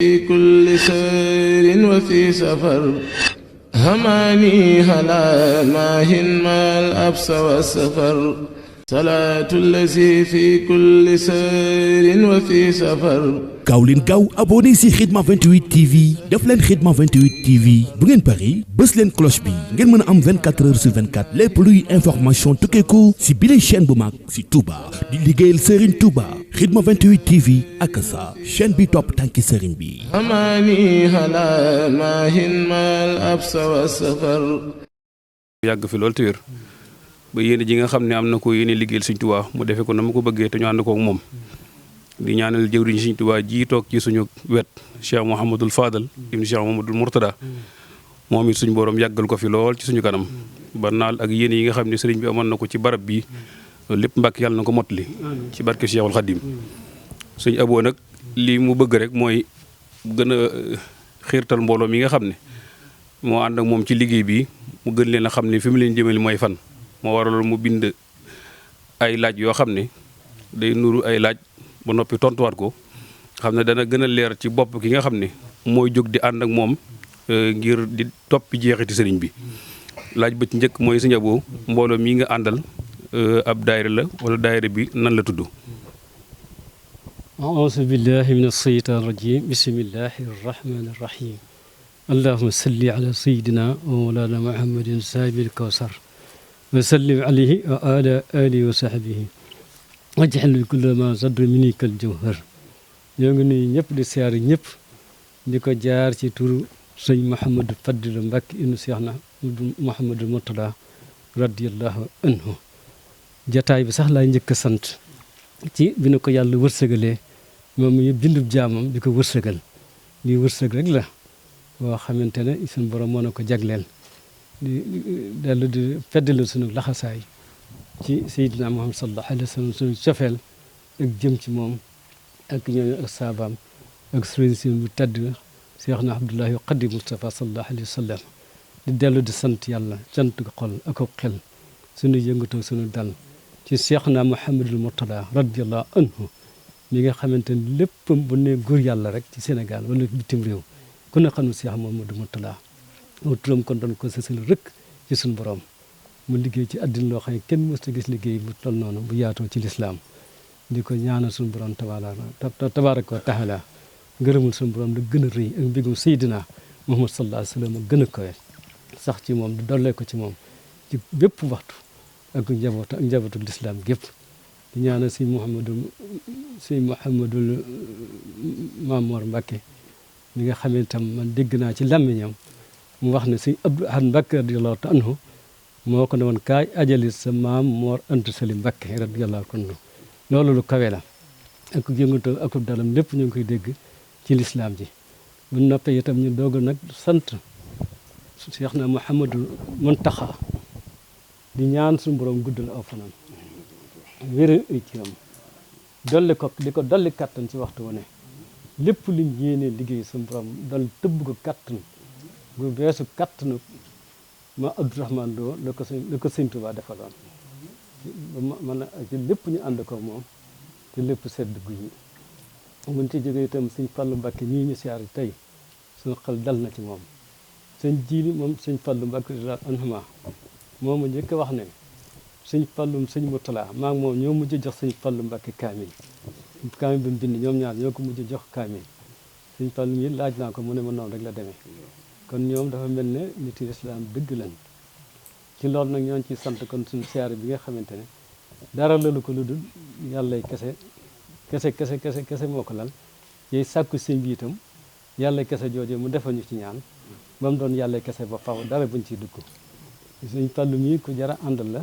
في كل سير وفي سفر هماني هلا ماهن ما الأبس والسفر صلاة الذي في كل سير وفي سفر. gaaw leen gaaw abonné si Khidma 28 TV def leen Khidma 28 TV bu ngeen pari bës leen cloche bi ngeen mën a am 24 heures sur 24 lépp luy information tukkeeku si bile chaîne bu mag si Touba di liggéeyal Serigne Touba Khidma 28 TV ak sa chaîne bi topp tànki Serigne bi. هماني هلا ماهن ما الأبس والسفر. yàgg fi loolu te wér ba yéene ji nga xam ne am na ko yéene liggéeyal Sëriñ Tuubaa mu defee ko na mu ko bëggee te ñu ànd ko ak moom di ñaanal jëwriñ Sëriñ Tuubaa ji toog ci suñu wet Cheikh Mouhamadul Fadal ibn Cheikh Mouhamadul Mourtada moom it suñu borom yàggal ko fi lool ci suñu kanam ba naal ak yéene yi nga xam ne sëriñ bi amoon na ko ci barab bi loolu lépp mbàkk yàlla na ko mottali ci barke Cheikhul Khadim suñu aboo nag lii mu bëgg rek mooy gën a xiirtal mbooloo mi nga xam ne moo ànd ak moom ci liggéey bi mu gën leen a xam ne fi mu leen jëmale mooy fan moo waral mu bind ay laaj yoo xam ne day nuru ay laaj ba noppi tontuwaat ko xam ne dana gën a leer ci bopp ki nga xam ne mooy jóg di ànd ak moom ngir di toppi jeexiti sëriñ bi laaj ba ci njëkk mooy Sëriñ Abo mbooloo mii nga àndal ab daayira la wala daayira bi nan la tudd. auzu billahi min asheytaan rajim bismillahi arrahmani irrahim allahuma salli ala sayidina wa mawlana muhammadin saahibil kawsar wa sallim alayhi wa ala alihi wa sahbihi wajxal bi kulla ma zadr minikal jawhar ñoo ngi nuyu ñëpp di siyaari ñëpp di ko jaar ci turu sëñ Mouhamadou Fadilou Mbacké ibnu Cheikh na Mouhamadou Mourtada radiallahu anhu jataay bi sax laay njëkk a sant ci bi na ko yàlla wërsëgalee moom mu bindub jaamam di ko wërsëgal lii wërsëg rek la boo xamante ne suñu borom moo na ko jagleel di dellu di feddal suñu laxasaay ci Seydina Muhammad sallallahu alayhi wa sallam suñu cofeel ak jëm ci moom ak ñooñu ak saabaam ak sëriñ si bu tedd Cheikh na Abdullahi Xadim Mustafa sallallahu alayhi wa sallam di dellu di sant yàlla cant xol ak xel suñu yëngatoo suñu dal ci Cheikh na Mouhamadul Mourtada radiallahu anhu mi nga xamante ne léppam bu ne góor yàlla rek ci Sénégal wala bitim réew ku ne xam ne Cheikh Mouhamadou Mourtada aw turam kon doon ko sësal rëkk ci suñu borom mu liggéey ci àddina loo xam ne kenn mës a gis liggéey bu toll noonu bu yaatoo ci lislaam di ko ñaanal suñu borom tabaaraka wa taala ngërëmul suñu borom la gën a rëy ak mbégum Seydina Muhammad sallallahu alayhi wa sallam gën a kowe sax ci moom di dollee ko ci moom ci bépp waxtu ak njabootu lislaam gépp di ñaanal si Mouhamadul Mamour Mbacké mi nga xam ne tam man dégg naa ci làmmiñam mu wax ne si Abdou Ahad Mbacké radiyallahu anhu moo ko ne woon kaay ajali sa maam Mor Anta Sali Mbacké radiyallahu anhu loolu lu kawe la ak yëngatoo ak dalam lépp ñu ngi koy dégg ci lislaam ji bu noppee itam ñu doog nag sant Cheikh na Mouhamadul Muntaxa di ñaan suñu borom guddal aw fanam wéral ay ciram dolli ko di ko dolli kattan ci waxtu wu ne lépp liñ yéene liggéey suñu borom dolli tëbb ko kattan gu beesu kattanu ma Abdourahmane Lo la ko sëñ Tuubaa defaloon man ci lépp ñu ànd ko moom te lépp sedd gu yi buñ ci jógee itam sëñ Fallu Mbacké ñii ñu siyaar tey suñu xel dal na ci moom sëñ jiili moom sëñ Fallu Mbacké anhuma moom ma njëkk wax ne sëñ Fallum sëñ Mourtala maa ngi moom ñoo mujj jox sëñ Fallu Mbacké kaamil bi mu bind ñoom ñaar ñoo ko mujj jox kaamil sëñ Fallum yi laaj naa ko mu ne ma noonu rek la demee kon ñoom dafa mel ne nit yi islam dëgg lañ ci loolu nag ñoo ci sant kon suñu siyaare bi nga xamante ne dara lalu ko lu dul yàllay kese moo ko lal yiy sàkku sëñ bi itam yàllay kese jooje mu defal ñu ci ñaan ba mu doon yàllay kese ba faw dara buñ ciy dugg sëñ Fallu mi ku jara àndal la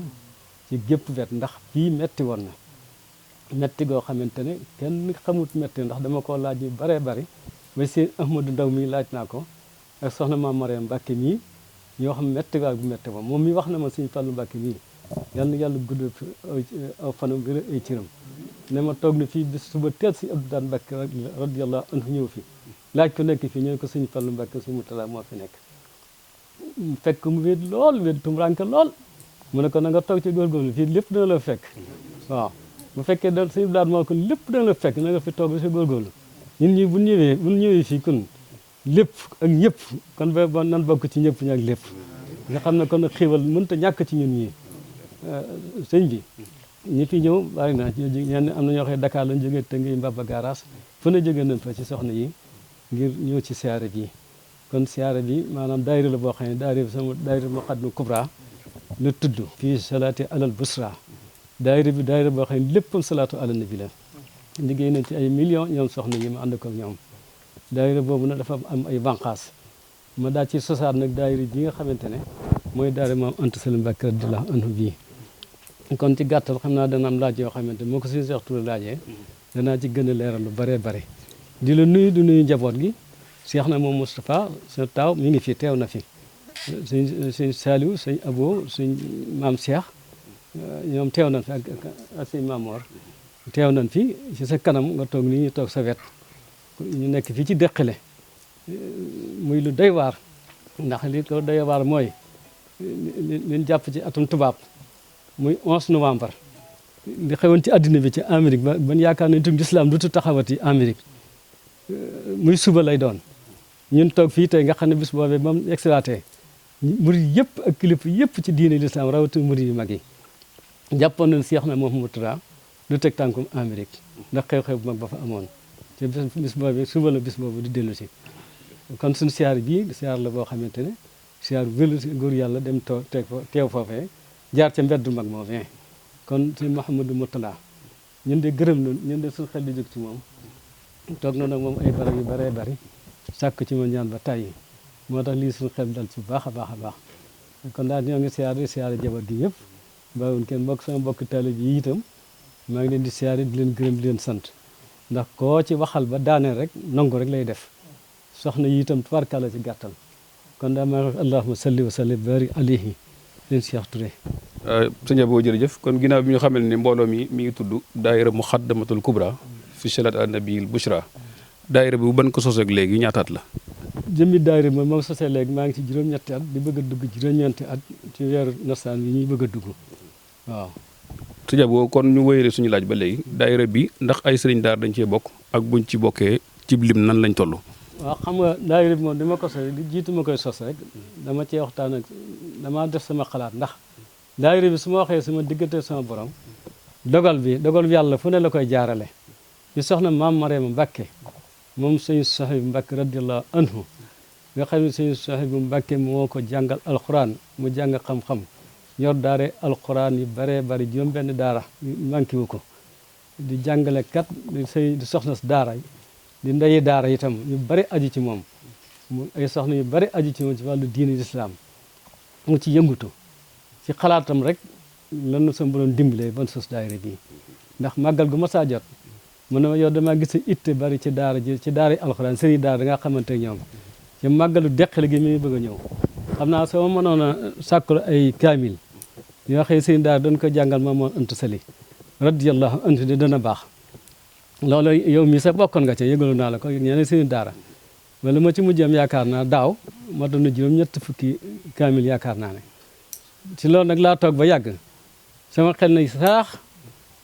ci gépp wet ndax fii metti woon na metti goo xamante ne kenn xamut metti ndax dama ko laaj yu baree bari ba seen Ahmadou Ndaw mi laaj naa ko ak soxna Maam Mariam Mbacké mii ñoo xam metti gaa bu metti moom mi wax na ma sëñ Fallu Mbacké mii yal na yàlla guddal aw fanam gën a ay ciram ne ma toog na fii bis suba teel si Abdou Daan Mbacké radiyallahu anhu ñëw fi laaj ko nekk fii ñoo ko sëñ Fallu Mbacké sëñ Mourtala moo fi nekk fekk mu wéet lool wéet tumranke lool mu ne ko na nga toog ci góorgóorlu fii lépp dana la fekk waaw bu fekkee da sëñ daal moo ko lépp dana la fekk na nga fi toog si góorgóorlu ñun ñi bu ñëwee fii kon lépp ak ñëpp kon ba nan bokk ci ñëpp ñak lépp nga xam ne kon xiiwal mënta ñàkk ci ñun ñi sëñ bi ñi fi ñëw bari na ñenn am na ñoo xam ne Dakar lañ jógee te ngi Mbaba Garaas fu ne jógee nañ fa ci soxna yi ngir ñëw ci siyaare bi kon siyaare bi maanaam daayira la boo xam ne daayira Muqaddamatul Kubra la tudd fii salaati alal busra daayira bi daayira boo xam ne léppam salaatu ala nabi la liggéey nañ ci ay millions ñoom soxna yi ma ànd ko ñoom daayira boobu nag dafa am ay banqaas ma daa ci sosaat nag daayira bi nga xamante ne mooy daayira Maam Anta Sali Mbàkke radiyallaahu anhu bii kon ci gàttal xam naa dana am laaj yoo xamante moo ko suñu Seex Ture laajee danaa ci gën a leeral lu baree bare di la nuyu di nuyu njaboot gi Seex na moom Moustapha sa taaw mi ngi fi teew na fi sëñ Saliou sëñ Abo sëñ maam Cheikh ñoom teew nañ fi ak sëñ Mamor teew nañ fi ci sa kanam nga toog nii ñu toog sa wet ñu nekk fii ci Dexële muy lu doy waar ndax li ko doy waar mooy li jàpp ci atum tubaab muy 11 novembre li xewoon ci àddina bi ci Amérique ba ban yaakaar ne itam lislaam dutu taxawati Amérique muy suba lay doon ñun toog fii tey nga xam ne bis boobee ba mu extraté murid yëpp ak kilifa yëpp ci diine lislaam rawatina murid yu mag yi jàppoon nañ Seex na Mouhamadou Mourtada du teg tànkum Amérique ndax xew-xew bu mag ba fa amoon te bis boobee suba la bis boobu di dellu si kon suñu siyaar bii siyaar la boo xamante ne siyaar wélu si góor yàlla dem teew foofee jaar ca mbeddu mag moo fin kon si Mouhamadou Mourtada ñun de gërëm na ñun de suñu xel di jóg ci moom toog na nag moom ay barab yu baree bari sàkk ci ma ñaan ba tàyyi moo tax lii suñu xel dal ci bu baax a baax a baax kon daal ñoo ngi siyaare jabar gi yëpp bawun kenn bokk sama bokk taalib yi itam maa ngi leen di siyaare di leen gërëm di leen sant ndax koo ci waxal ba daaneel rek nangu rek lay def soxna yi itam tubarkàlla ci gàttal kon daa maa wax allahumma salli wa sallim barik alayhi leen Cheikh Touré sëñ Abo jërëjëf kon ginnaaw bi ñu xamal ne mbooloo mi ngi tudd daayira Muqaddamatul Kubra fi salaat an nabil bushra daayira bi bu ban ko sosoog léegi ñaataat la jëmmi daayira bi moom sosee léegi maa ngi ci juróom-ñetti at di bëgg a dugg juróom-ñeenti at ci weeru nasaraan yi ñuy bëgg a dugg waaw sëñ Abo kon ñu wéyale suñu laaj ba léegi daayira bi ndax ay sëriñ daar dañ cee bokk ak buñ ci bokkee ci lim nan lañ toll waaw xam nga daayira bi moom dama ko sos di jiitu ma koy sos rek dama cee waxtaan ak dama def sama xalaat ndax daayira bi su ma waxee sama diggante sama borom dogal bi yàlla fu ne la koy jaarale ñu soxna maam Mariama Mbàkke moom sëñ Sohaybu Mbàkke radiyallahu anhu nga xam ne sëñ Sohaybu Mbàkke moo ko jàngal alxuraan mu jàng xam-xam yor daare alxuraan yi baree bari juróom benn daara manqué wu ko di jàngale kat di soxna si daara di ndeyi daara itam ñu bari aju ci moom mu ay soxna yu bari aju ci moom ci wàllu diine lislaam mu ci yëngutu ci xalaatam rek lanu sa borom dimbalee ban sos daayira bii ndax màggal gu ma saa jot mu ne ma yow damaa gis itte bari ci daara ji ci daara alxuraan sëriñ daara da nga xamante ak ñoom ci màggalu Dexële gi mi bëgg a ñëw xam naa soo mënoon a sàkkul ay kaamil yoo xam ne sëriñ daara dañ ko jàngal Maam Anta Sali radiyallahu anhu de dana baax loolu yow mii sax bokkoon nga ca yëgalu naa la ko ñeneen sëriñ daara wala ma ci mujjam yaakaar naa daaw ma doon na juróom-ñett fukki kaamil yaakaar naa ne ci loolu nag laa toog ba yàgg sama xel na saax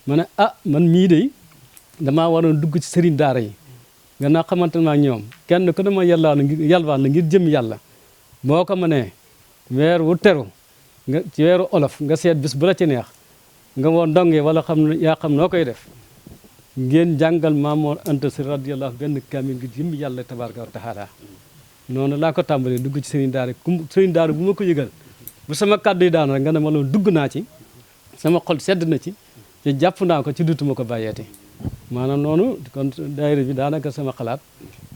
ma ne man mii de damaa waroon dugg ci sëriñ daara yi gannaaw xamante naa ñoom kenn ku ne ma yalwaan la ngir jëm yàlla boo ko mënee weer wu teru nga ci weeru olof nga seet bis bu la ci neex nga woon ndonge wala yaa xam noo koy def ngeen jàngal Maam Anta Sali radiyallahu benn kaamil ngir jëm yàlla tabaraka wa taala noonu laa ko tàmbalee dugg ci sëriñ daara bu ma ko yëgal bu sama kàddu yi daan rek nga ne ma loolu dugg naa ci sama xol sedd na ci te jàpp naa ko ci dutuma ko bàyyeete maanaam noonu kon daayira bi daanaka sama xalaat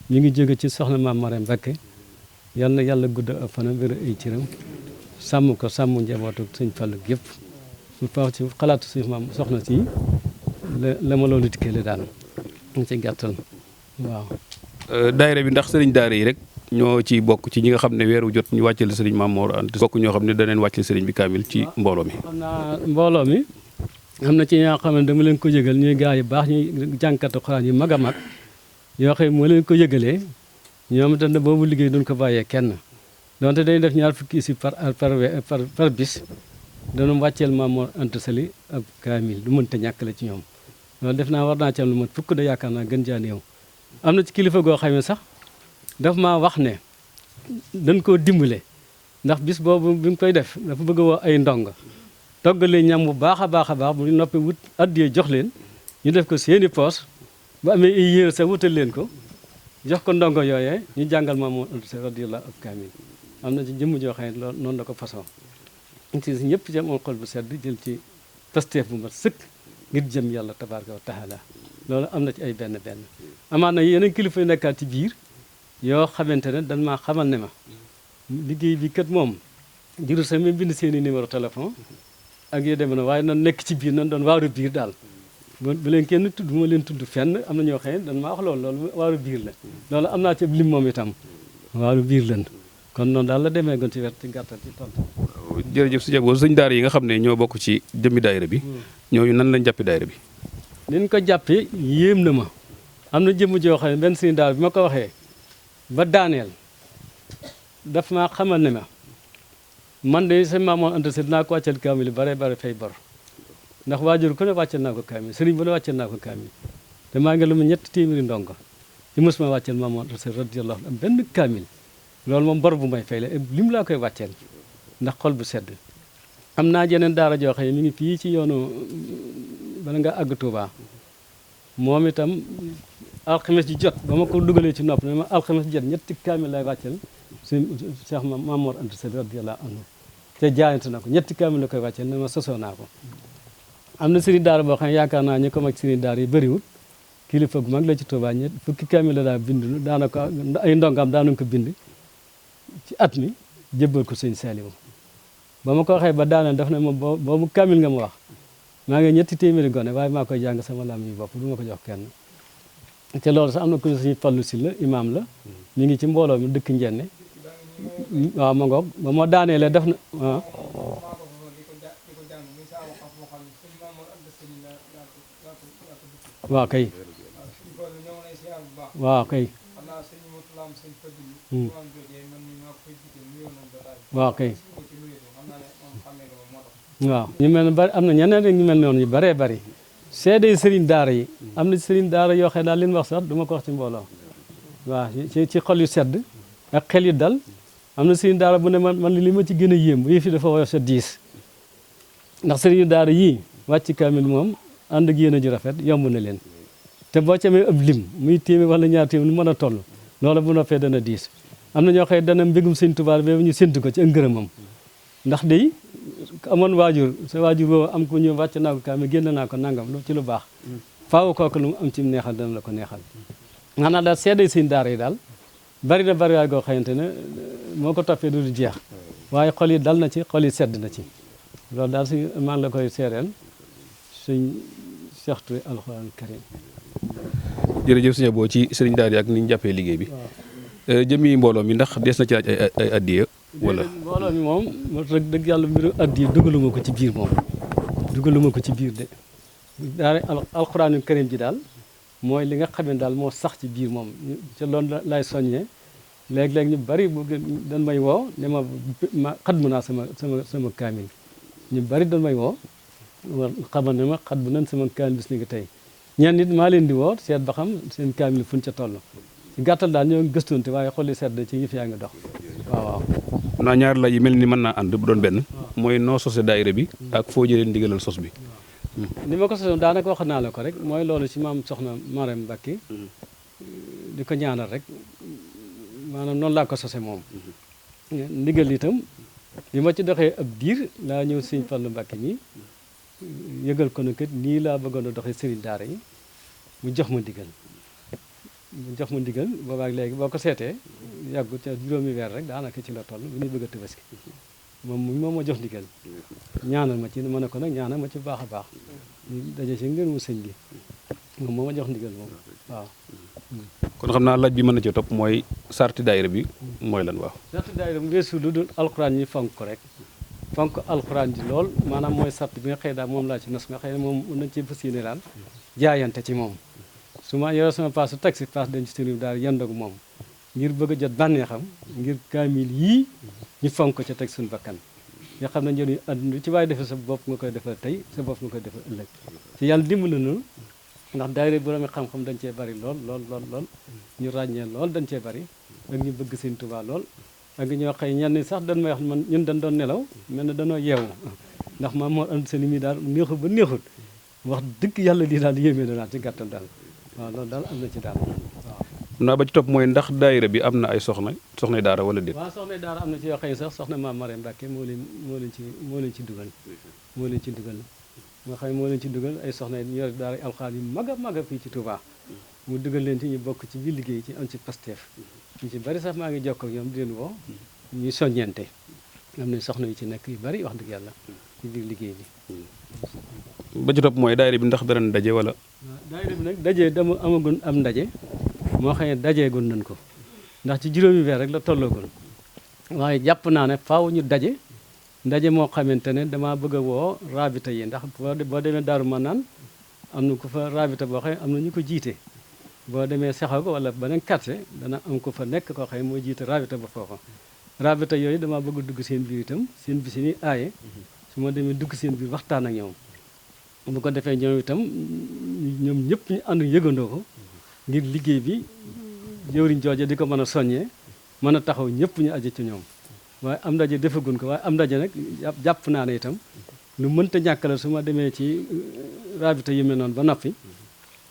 mi ngi jóge ci soxna Maam Mariama Mbàkke yal na yàlla gudd ak fanam wér ay ciram sàmm ko sàmm njabootu sëñ Fallu yëpp su fa ci xalaatu suñu maam soxna si la ma loolu dikkee la daan ci gàttal waaw daayira bi ndax sëriñ daara yi rek ñoo ci bokk ci ñi nga xam ne weeru jot ñu wàccale sëriñ Maam Mor Anta bokk ñoo xam ne daneen wàccale sëriñ bi kaamil ci mbooloo mi xam naa mbooloo mi am na ci ñoo xam ne dama leen ko yëgal ñuy gaa yu baax ñuy jànkatu Xuraan yu mag a mag yoo xam ne moo leen ko yëgalee ñoom itam ne boobu liggéey duñ ko bàyyee kenn donte dañuy def ñaar fukki si par bis dana wàcceel Maam Mor Anta Sali ab kaamil du mënta ñàkk la ci ñoom loolu def naa war naa ci am lu mat fukk da yaakaar naa gën jaa néew am na ci kilifa goo xam ne sax daf maa wax ne dañ koo dimbale ndax bis boobu bi mu koy def dafa bëgg a woo ay ndongo toggalee ñam bu baax a baax bu noppi wut addiyee jox leen ñu def ko seeni poos bu amee ay yére sax wutal leen ko jox ko ndongo yooyee ñu jàngal Maam Mor Anta Sali radiyallahu ab kaamil am na ci jëmm joo xam ne loolu noonu la ko façon ci ñëpp ci amoon xol bu sedd jël ci pasteef bu mat sëkk ngir jëm yàlla tabaraka wa taala loolu am na ci ay benn amaan na yeneen kilifa yu nekkaat ci biir yoo xamante ne dañ maa xamal ne ma liggéey bi kat moom jëru sax même bind seeni numéro téléphone ak yoo demee na waaye nan nekk ci biir nan doon waaru biir daal bu leen kenn tudd ma leen tudd fenn am na ñoo xam ne dañ maa wax loolu waaru biir la loolu am naa ci lim moom itam waaru biir lan kon noonu daal la demee gon ci wet ci gàttal ci tontu. jërëjëf sëñ Abo sëñ daara yi nga xam ne ñoo bokk ci jëmmi daayira bi ñooñu nan lañ jàppe daayira bi. niñ ko jàppee yéem na ma am na jëmm joo xam ne benn sëñ daara bi ma ko waxee ba daaneel daf maa xamal ne ma man de sa Maam Mor Anta Sali dinaa ko wàcceel kaamil bare fay bor ndax waajur ku ne wàcceel naa ko kaamil sëriñ bu ne wàcceel naa ko kaamil te maa ngi lu mu 300 ndongo ci mos ma wàcceel Maam Mor Anta Sali radiyallahu am benn kaamil loolu moom bor bu may fay la lim laa koy wàcceel ndax xol bu sedd am naa jeneen daara joo xam ne mi ngi fii ci yoonu bala nga àgg Touba moom itam alxames ji jot ba ma ko dugalee ci nopp ne ma alxames ji jot 3 kaamil lay wàcceel si Cheikh Maam Mor Anta Sali radiyallahu anhu te jaayante na ko 3 kaamil la koy wàcceel ne ma sosoo naa ko am na sëriñ daara boo xam ne yaakaar naa ñu ko mag sëriñ daara yi bëriwul kilifa gu mag la ci Touba fukki kaamil la daa bind daanaka ay ndongam daanañ ko bind ci at mi jébbal ko sëñ Saliou ba ma ko waxee ba daaneel daf ne ma boobu kaamil nga ma wax maa ngi 300 gone waaye maa koy jàng sama lam yi bopp du ma ko jox kenn te loolu sax am na ko suñu Fallu si la imaam la mi ngi ci mbooloo mi dëkk njenne waaw ma ngoog ba ma daaneelee def na waaw kay waaw kay waaw kay waaw ñu mel ne bari am na ñeneen rek ñu mel noonu ñu baree bari seede sëriñ daara yi am na sëriñ daara yoo xam ne daal leen wax sax du ma ko wax ci mbooloo waaw ci xol yu sedd ak xel yu dal am na sëriñ daara bu ne man li ma ci gën a yéem yëf yi dafa woyof sa diis ndax sëriñu daara yii wàcc kaamil moom ànd ak yéen a ju rafet yomb na leen te boo ci amee ab lim muy téeméer wala ñaar téeméer nu mën a toll loola bu noppee dana diis am na ñoo xam ne dana mbégum sëñ Tuubaa ba ñu séntu ko ci ak ngërëmam ndax day amoon waajur sa waajur boobu am ko ñëw wàcc naa ko kaamil génn naa ko nangam lu ci lu baax faaw kooku lu mu am ci neexal dana la ko neexal maanaam daal seede sëñ daara yi daal bari na bari waay goo xamante ne moo ko toppee du jeex waaye xol yi dal na ci xol yi sedd na ci loolu daal si maa ngi la koy seereel suñ Cheikh Touré alxuraan karim jërëjëf sëñ Abo ci sëriñ daara yi ak ni ñu jàppee liggéey bi jëmmi mbooloo mi ndax des na ci laaj ay addiya wala mbooloo mi moom rek dëgg yàlla mbiru addiya dugaluma ko ci biir moom dugaluma ko ci biir de daara alxuraanu karim ji daal mooy li nga xam ne daal moo sax ci biir moom ca loolu lay soññee léeg-léeg ñu bari bu dañ may woo ne ma xat mu naa sama kaamil ñu bari dañ may woo xamal ne ma xat bu nan sama kaamil bis ni ngi tey ñenn nit maa leen di woo seet ba xam seen kaamil fuñ ca toll ci gàttal daal ñoo gëstonte waaye xolli sedd ci yëf yaa ngi dox waaw naa ñaar la yi mel ni mën naa ànd bu doon benn mooy noo sose daayira bi ak foo jëlee ndigalal sos bi ni ma ko sosoon daanaka wax naa la ko rek mooy loolu ci maam soxna Marème Mbacké di ko ñaanal rek maanaam noonu laa ko sose moom ndigal itam bi ma ci doxee ab diir laa ñëw sëñ Fallu Mbacké mi yëgal ko ne kat nii laa bëggoon a doxee sëriñ daara yi mu jox ma ndigal boobaak léegi boo ko seetee yàggu ca juróomi weer rek daanaka ci la toll bu ñuy bëgg a Tabaski moom ma jox ndigal ñaanal ma ci ma ne ko nag ñaanal ma ci baax a baax ñu daje ci ngeen mu sëñ bi moom moo ma jox ndigal moom waaw kon xam naa laaj bi mën na ci topp mooy sarti daayira bi mooy lan waaw sarti daayira bi weesu lu dul alxuraan ñi fonk ko rek fonk alxuraan ji lool maanaam mooy sart bi nga xëy daal moom laa ci nos nga xëy ne moom mën nañ ci fas yéene daal jaayante ci moom su ma yore sama paas su taxi paas dañ ci sëriñ daal yandogu moom ngir bëgg a jot bànneexam ngir kaamil yii ñu fonk ko ca teg suñu bakkan yoo xam ne njëriñ àdduna ci waaye defee sa bopp nga koy defal tey sa bopp nga koy defal ëllëg te yàlla dimbali na ndax daayira boroomi xam-xam dañ cee bari lool lool lool lool ñu ràññee lool dañ cee bari ak ñu bëgg Sëñ Tuubaa lool ak ñoo xëy ñenn sax dañ may wax man ñun dañ doon nelaw mel na danoo yeewu ndax Maam Mor Anta Sali mi daal neexul ba neexul wax dëgg yàlla lii daal yéeme na daal ci gàttal daal waaw loolu daal am na ci daal waaw. naa ba ci topp mooy ndax daayira bi am na ay soxna daara wala déet. waaw soxna daara am na ci yoo xëy sax soxna Maam Marème Mbacke moo leen ci dugal nga xam ne moo leen ci dugal ay soxna ñu yor daara alxaal yu mag a mag a fii ci Touba mu dugal leen ci ñu bokk ci biir liggéey ci am ci Pastef ñu ci bari sax maa ngi jokkoo ak ñoom di leen woo ñuy soññente am na soxna yu ci nekk yu bari wax dëgg yàlla ci biir liggéey bi. ba ci topp mooy daayira bi ndax dara daje wala. waaw daayira bi nag daje dama amagun am ndaje moo xam ne dajeegun nañ ko ndax ci juróomi weer rek la tolloogun waaye jàpp naa ne faaw ñu daje ndaje moo xamante ne damaa bëgg a woo rabita yi ndax boo demee Daaru Manaan am na ku fa rabita boo xam ne am na ñu ko jiite boo demee Sexago wala beneen quartier dana am ko fa nekk koo xam ne moo jiite rabita ba foofa rabita yooyu damaa bëgg a dugg seen biir itam seen bisi ni aaye su ma demee dugg seen biir waxtaan ak ñoom bu ko defee ñoom itam ñoom ñëpp ñu ànd yëgandoo ko ngir liggéey bi jëwriñ jooje di ko mën a soññee mën a taxaw ñëpp ñu aje ci ñoom waaye am ndaje defagun ko waaye am ndaje nag jàpp naa ne itam lu mënta ñàkk la su ma demee ci rabita yu mel noonu ba noppi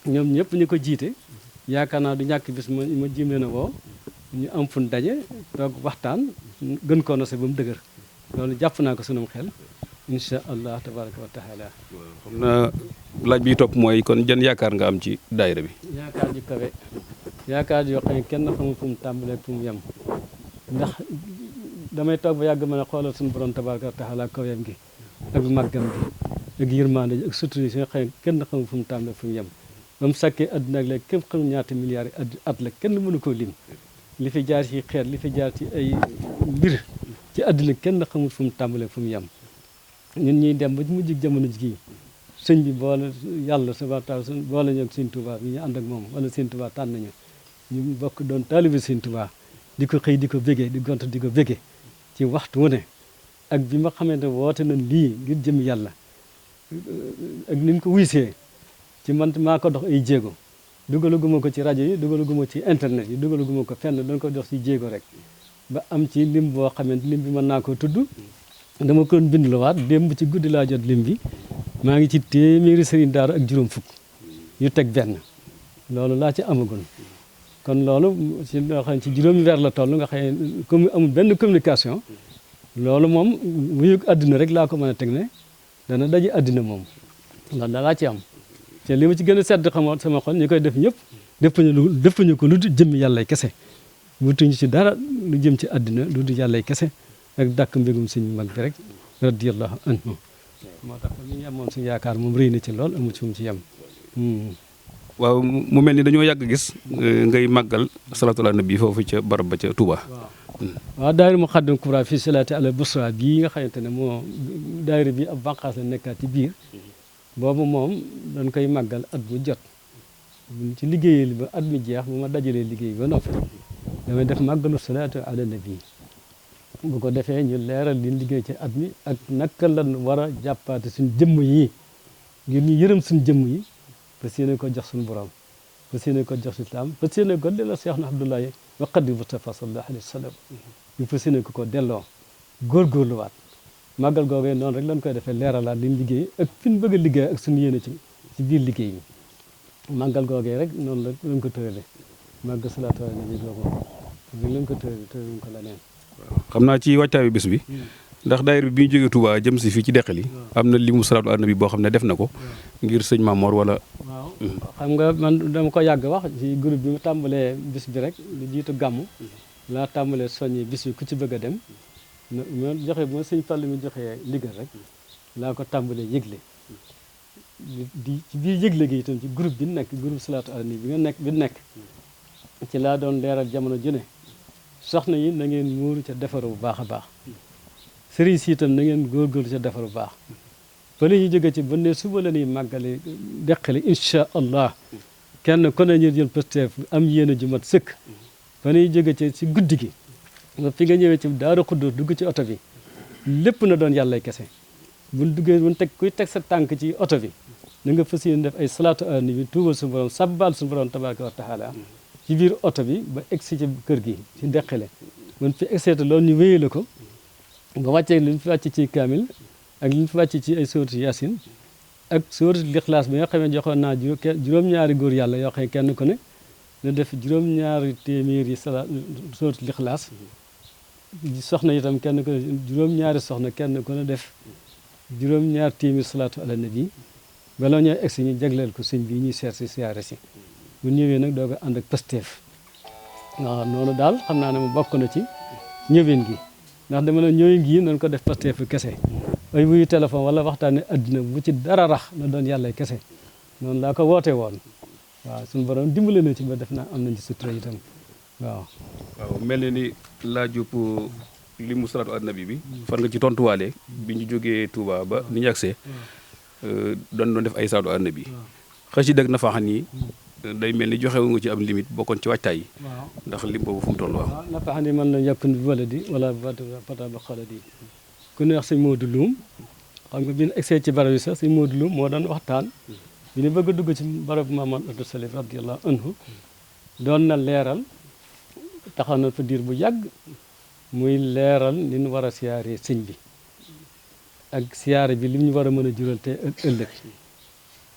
ñoom ñëpp ñu ko jiite yaakaar naa du ñàkk bis ma jim leen a woo ñu am fun daje toog waxtaan gën koo nose ba mu dëgër loolu jàpp naa ko sunum xel incha allah tabaraka wa taala. xam na laaj bi topp mooy kon jan yaakaar nga am ci daayira bi. yaakaar ju kawe yaakaar yoo xam ne kenn xamul fu mu tàmbalee fu mu yem ndax damay toog ba yàgg mën a xoolal suñu borom tabaraka wa taala kaweem gi ak màggam gi ak yërmande ji ak sutura si nga xam ne kenn xamul fu mu tàmbalee fu mu yem ba mu sàkkee adduna ak léegi kenn xamul ñaata milliards yi at la kenn mënu koo lim li fi jaar ci xeet li fi jaar ci ay mbir ci adduna kenn xamul fu mu tàmbalee fu mu yem ñun ñuy dem ba mujj jamono ji sëñ bi boole yàlla subhanahu wa taala boole ñu ak Sëñ Tuubaa bi ñu ànd ak moom wala Sëñ Tuubaa tànn ñu ñu bokk doon taalibe Sëñ Tuubaa di ko xëy di ko bégee di gont di ko bégee ci waxtu wu ne ak bi ma xamante ne woote nañ lii ngir jëm yàlla ak ni ñu ko wuysee ci man maa ko dox ay jéego dugalaguma ko ci rajo yi dugalaguma ci internet yi dugalaguma ko fenn dañ ko dox ci jéego rek ba am ci lim boo xamante lim bi mën naa ko tudd dama ko doon bind la waat démb ci guddi laa jot lim bi maa ngi ci téeméeri sëriñ daara ak juróom fukk yu teg benn loolu laa ci amagun kon loolu ci loo xam ne ci juróomi weer la toll nga xam ne comme amul benn communication loolu moom mu yëg àddina rek laa ko mën a teg ne dana daje àddina moom loolu da laa ci am te li ma ci gën a sedd xamoon sama xol ñi koy def ñëpp defuñu ko lu dul jëm yàllay kese wutuñu ci dara lu jëm ci àddina lu dul yàllay kese ak dàkk mbégum suñu mag bi rek radiyallahu anhu moo tax li ñu amoon suñu yaakaar moom rëy na ci lool amu ci fu mu ci yem. waaw mu mel ni dañoo yàgg gis ngay màggal salaatu ala nabi foofu ca barab ba ca Touba. waaw daayira Muxaddamatul Kubra fii salaati ala busra bii nga xamante ne moo daayira bi ab bànqaas la nekkaat ci biir boobu moom dañ koy màggal at bu jot ci liggéeyal ba at mi jeex bu ma dajalee liggéey ba noppi damay def màggalu salaatu ala nabi bu ko defee ñu leeral li liggéey ci at mi ak naka lan war a jàppaate suñ jëmm yi ngir ñu yërëm suñ jëmm yi fas yéene ko jox suñu borom fas yéene ko jox islaam fas yéene ko delloo Cheikh na Abdoulaye wa xaddi Mustafa sallallahu alayhi wa sallam ñu fas yéene ko delloo góorgóorluwaat màggal googee noonu rek lañ koy defee leeralaat liñ liggéey ak fi ñu bëgg a liggéey ak suñu yéene ci biir liggéey yi màggal googee rek noonu la lañ ko tërale màggal salaatu ala nabi googu lañ ko tërale ko leneen xam naa ci wàccaayu bés bi ndax daayira bi ñu jógee Touba jëm si fii ci Deqali am na limu salaatu ala nabi boo xam ne def na ko ngir sëñ Mamor wala. waaw xam nga man dama ko yàgg wax ci groupe bi mu tàmbalee bis bi rek lu jiitu gàmmu laa tàmbalee soññi bis bi ku ci bëgg a dem ma joxe bu ma sëñ Fallu mi joxee ndigal rek laa ko tàmbalee yëgle di ci biir yëgle gi itam ci groupe bi nekk groupe salaatu ala nabi bi nekk ci laa doon leeral jamono ju ne soxna yi na ngeen muuru ca defaru bu baax a baax sëriñ si itam na ngeen góorgóorlu ca defaru bu baax fa la ñuy jóge ci ba ne suba la ñuy màggale Deqali incha allah kenn ku ne ñu jël Pastef am yéene ju mat sëkk fa la ñuy jóge ci guddi gi ba fi nga ñëwee ci Daaru Xuddoos dugg ci oto bi lépp na doon yàllay kese buñ duggee buñ teg kuy teg sa tànk ci oto bi na nga fas yéene def ay salaatu ala nabi tuubal suñu borom sabbal suñu borom tabaraka wa taala ci biir oto bi ba egsi ci kër gi ci deqale mun fi egseeta loolu ñu wéyee la ko ba wàccee li ñu fi wàcce ci kaamil ak li ñu fi wàcce ci ay sóoratu Yaasin ak sóoratu Lixlaas bi nga xam ne joxoon naa juróom-ñaari góor yàlla yoo xam ne kenn ku ne na def juróom-ñaari téeméeri sóoratu Lixlaas soxna itam kenn ku ne juróom-ñaari soxna kenn ku ne def juróom-ñaar téeméer salaatu ala nabi bala ñoo egsi ñu jagleel ko sëñ bi ñuy seet si siyaare si bu ñëwee nag doog a ànd ak pasteef waaw noonu daal xam naa ne mu bokk na ci ñëwin gi ndax dama ne ñëwin gi nañ ko def pasteefu kese ay wuyu téléphone wala waxtaane addina bu ci dara rax na doon yàlla kese noonu laa ko woote woon waaw suñu borom dimbale na ci ba def naa am nañ ci sutura itam waaw mel na ni laajub li mu salaatu ala nabi bi fan nga ci tontuwaale bi ñu jógee Touba ba ni ñu agsee doon def ay salaatu ala nabi xasida ak nafaaxan yi day mel ni joxewu nga ci am limite bokkoon ci waajtaay yi ndax lim boobu fu mu toll waaw nafaaxan yi man la yàkkun bi waladi wala pata ba xaladi ku ne wax sëñ Modou Loum xam nga bi ñu egsee ci barab yi sax sëñ Modou Loum moo doon waxtaan bi ñu bëgg a dugg ci barab Maam Anta Sali radiyallahu anhu doon na leeral taxaw na fa diir bu yàgg muy leeral ni ñu war a siyaaree sëñ bi ak siyaare bi lim ñu war a mën a jural te ëllëg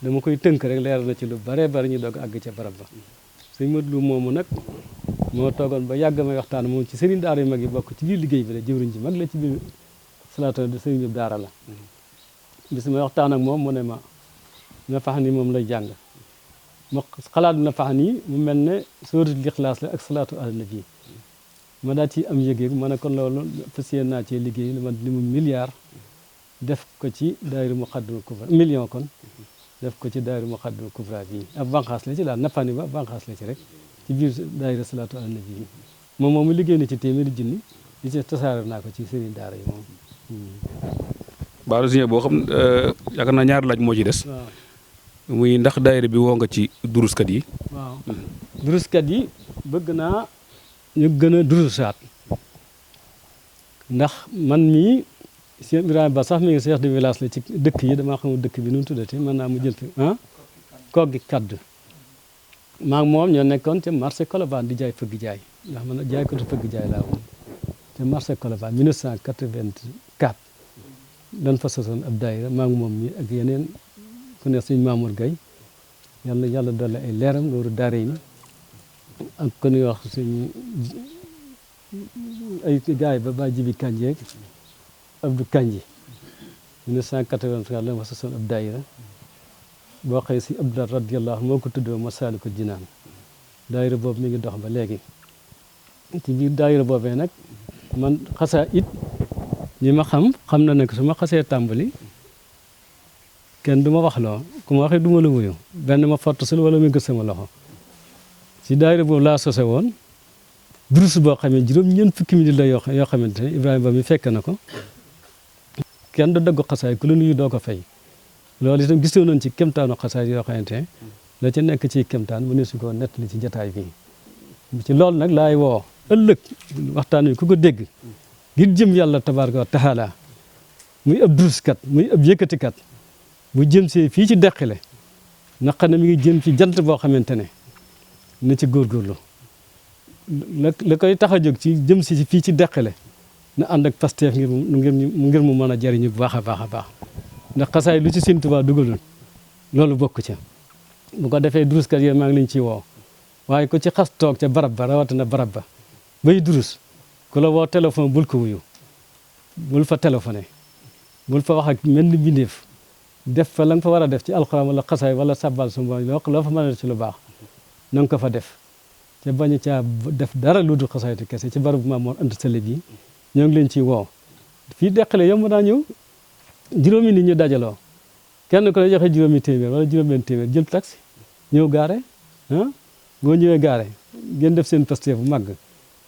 dama koy tënk rek leeral na ci lu bare bari ñu doog àgg ca barab ba sëñ Modou Loum moomu nag moo toogoon ba yàgg may waxtaan moom ci sëriñ daara yu mag yi bokk ci biir liggéey bi la jëwriñ ci mag la ci biir salaatu de sëriñ bi daara la bis may waxtaan ak moom mu ne ma nafaxan yi moom lay jàng ma xalaat nafaxan yi mu mel ne sóoratu Lixlaas la ak salaatu ala nabi ma daa ci am yëg-yëg ma ne kon loolu fas yéene naa cee liggéey li ma li mu milliard def ko ci daayira Muxaddamatul Kubra million kon def ko ci daayira Muxaddamatul Kubra bi ab banqaas la ci daal nafaxan yi ba banqaas la ci rek ci biir daayira salaatu ala nabi moom mu liggéey na ci téeméeri junni li ci tasaare naa ko ci sëriñ daara yi moom baalu signé boo xam yaakaar naa ñaari laaj moo ci des muy ndax daayira bi woo nga ci duruskat yi waaw duruskat yi bëgg naa ñu gën a durusaat ndax man mii Cheikh Ibrahima Ba sax mi ngi chef de village la ci dëkk yi damaa xamul dëkk bi nu mu tuddati mën naa mu jël fi Koggi Kaddu maa ngi moom ñoo nekkoon ca marché Colobane di jaay fëgg jaay ndax man jaay ko fëgg jaay laa woon te marché Colobane 1984 dañ fa sosoon ab daayira maa ngi moom mi ak yeneen ku ne suñ Mamour Gaye yàlla dolli ay leeram loolu daare ni ak ku ñuy wax suñ ay gars yi ba ba jibi Kanji ak Abdou Kanji 1983 la fa sosoon ab daayira boo xëy si Abdou radiyallahu moo ko tuddee Masaalikul Jinaan daayira boobu mi ngi dox ba léegi ci biir daayira boobee nag man xasaa it ñi ma xam na ne su ma xasee tàmbali kenn du ma wax loo ku ma waxee du ma la wuyu benn ma fott sul wala mu gës sama loxo ci daayira boobu laa sose woon durus boo xam ne juróom-ñeent fukki minute la yoo xamante ne Ibrahima Ba mi fekk na ko kenn du dagg xasaay ku la nuyu doo ko fay loolu itam gisoo nañ ci kemtaanu xasaay yoo xamante ne la ci nekk ci kemtaan mu ne su ko nettali ci jataay bi ci loolu nag laay woo ëllëg waxtaan wi ku ko dégg ngir jëm yàlla tabaraka wa taala muy ab duruskat muy ab yëkkatikat bu jëm see fii ci deqile na xam ne mi ngi jëm ci jant boo xamante ne na ci góorgóorlu la koy tax a jóg ci jëm si fii ci deqile na ànd ak pasteef ngir mu mën a jariñu bu baax a baax a baax ndax xasaay lu ci Sëñ Tuubaa dugalul loolu bokk ca bu ko defee duruskat yi maa ngi leen ciy woo waaye ku ci xas toog ca barab ba rawatina barab ba bay durus ku la woo téléphone bul ko wuyu bul fa téléphoné bul fa wax ak mel ni bindeef def fa la nga fa war a def ci alxuraan wala xasaay wala sabbal su ma loo fa mën a def ci lu baax na nga ko fa def te bañ caa def dara lu dul xasaay te kese ci barabu Maam Mor Anta Sali bi ñoo ngi leen ciy woo fii deqale yomb naa ñëw juróomi nit ñu dajaloo kenn ku ne joxe juróomi téeméer wala juróom-benn téeméer jël taxi ñëw gaare boo ñëwee gaare ngeen def seen pasteef bu màgg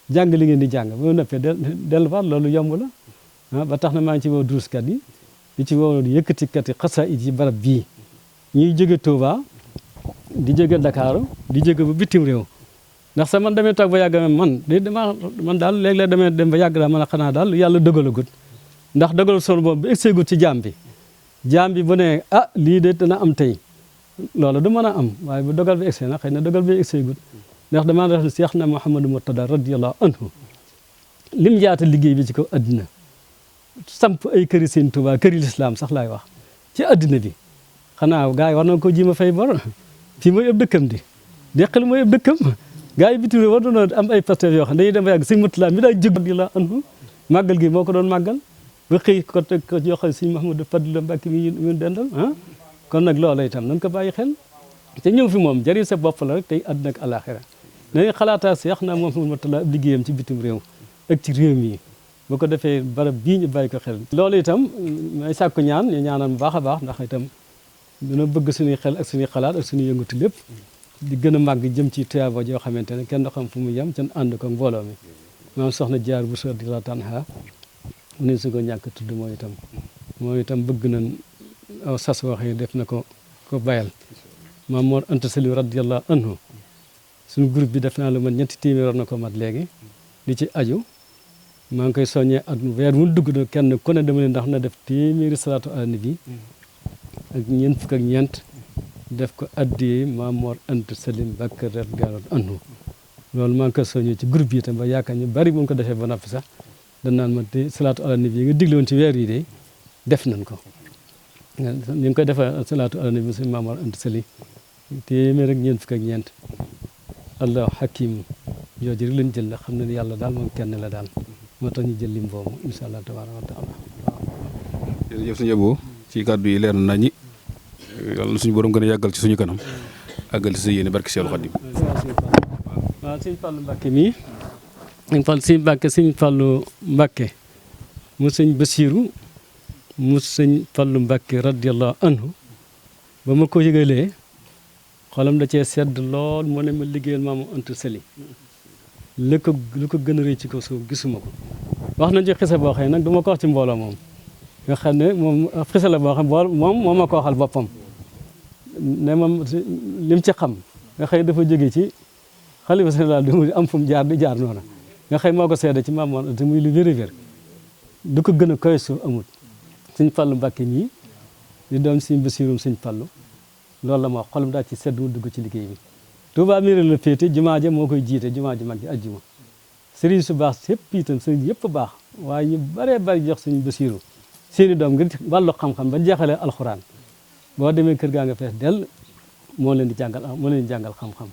jàng li ngeen di jàng boo noppee delluwaat loolu yomb la ba tax na maa ngi ci woo duruskat yi di ci woo yëkkatikat yi xasaayid yi barab bii ñuy jóge Touba di jóge Dakar di jóge ba bitim réew ndax sax man damay toog ba yàgg man daal léeg-léeg damay dem ba yàgg daal man a xanaa daal yàlla dogalagut ndax dogalu solo boobu bu egseegut ci jaam bi bu ne lii de dana am tey loolu du mën a am waaye bu dogal bi egsee na xëy na dogal bi egsee gut ndax damaa def ne Seex na Mouhamadou Mourtada radiyallahu anhu lim jaata liggéey bi ci kaw addina samp ay këri Sëñ Tuubaa këri lislaam sax laay wax ci addina bi xanaa gars yi war na ko ji ma fay bor fii mooy ëpp dëkkam di deqal mooy ëpp dëkkam gars yi bitim réew war nañoo am ay pasteur yoo xam ne dañuy dem ba yàgg Sëñ Mourtada mi daa jóg radiyallahu anhu màggal gi moo ko doon màggal ba xëy ko teg ko joxe Sëñ Mouhamadou Fadilou Mbacké mi ñu dendal ah kon nag loola itam nañ ko bàyyi xel te ñëw fi moom jëriñ sa bopp la rek tey àdduna ak alaxira nañu xalaataa Seex na Mouhamadou Mourtada ab liggéeyam ci bitim réew ak ci réew mi bu ko defee barab bii ñu bàyyi ko xel loolu itam may sàkku ñaan ñu ñaanal bu baax a baax ndax itam dina bëgg suñuy xel ak suñuy xalaat ak suñuy yëngatu lépp di gën a màgg jëm ci tuyaaba joo xamante ne kenn du xam fu mu yem can ànd ko mbooloo mi maam soxna jaar bu sor di la tanha mu ne su ko ñàkk tudd mooy itam bëgg nañ aw sas waxee def na ko bayal maam Mor Anta Sali radiyallahu anhu suñu groupe bi def naa lu man 3 téeméer war na ko mat léegi li ci aju maa ngi koy soññee at weer mu dugg na kenn ku ne dama ne ndax na def téeméeri salaatu ala nabi ak ñeent fukk ak ñeent def ko addiyee maam Mor Anta Sali Mbacké radiyallahu anhu loolu maa ngi koy soññee ci groupe bi itam ba yaakaar ñu bari bu ko defee ba noppi sax dañ naan ma te salaatu ala nabi yi nga digle woon ci weer yi de def nañ ko ñu ngi koy defee salaatu ala nabi si maam Mor Anta Sali téeméer ak ñeent fukk ak ñeent allahu hakim jooju rek lañ jël la xam ne yàlla daal moom kenn la daal moo tax ñu jël lim boobu incha allah tabaaraka wa taala. jërëjëf sëñ Abo ci kàddu yi leer na nañi yàlla na suñu borom gën a yàggal ci suñu kanam àggal si sa yéene barke Seexul Xadim. waaw sëñ Fallou Mbacké mii sëñ Fallou Mbacké mu sëñ Basiiru mu sëñ Fallou Mbacké radiyallahu anhu ba ma ko yëgalee xolam da cee sedd lool mu ne ma liggéeyal Maam Anta Sali lu ko gën a rëy ci kaw suuf gisuma ko wax nañ ci xisa boo xam ne nag du ma ko wax ci mbooloo moom nga xam ne moom xisa la boo xam moom ma ko waxal boppam ne moom lim ci xam nga xëy dafa jóge ci xalifa général di am fu mu jaar di jaar noonu nga xëy moo ko seede ci Maam Anta muy lu wér du ko gën a koy suuf amul sëñ Fallou Mbacké ñii di doom sëñ Basiirum sëñ Fallou loolu la ma wax xolam daal ci sedd mu dugg ci liggéey bi Touba Mérina la féete jumaa ja moo koy jiite jumaa ji mag ji ajjuma sëriñ su baax yëpp itam sëriñ yëpp baax waaye ñu baree bari jox sëñ Basiiru seeni doom ngir wàllu xam-xam ba jeexalee alxuraan boo demee kër gaa nga fees dell moo leen di jàngal xam-xam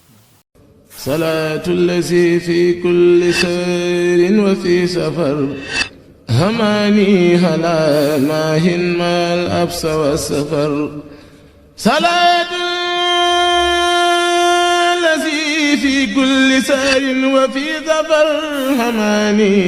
salaatu allazi fi kulli sayrin wa fi safar hamani hala maahin mal absa wa safar salaatu allazi fi kulli sayrin wa fi safar hamani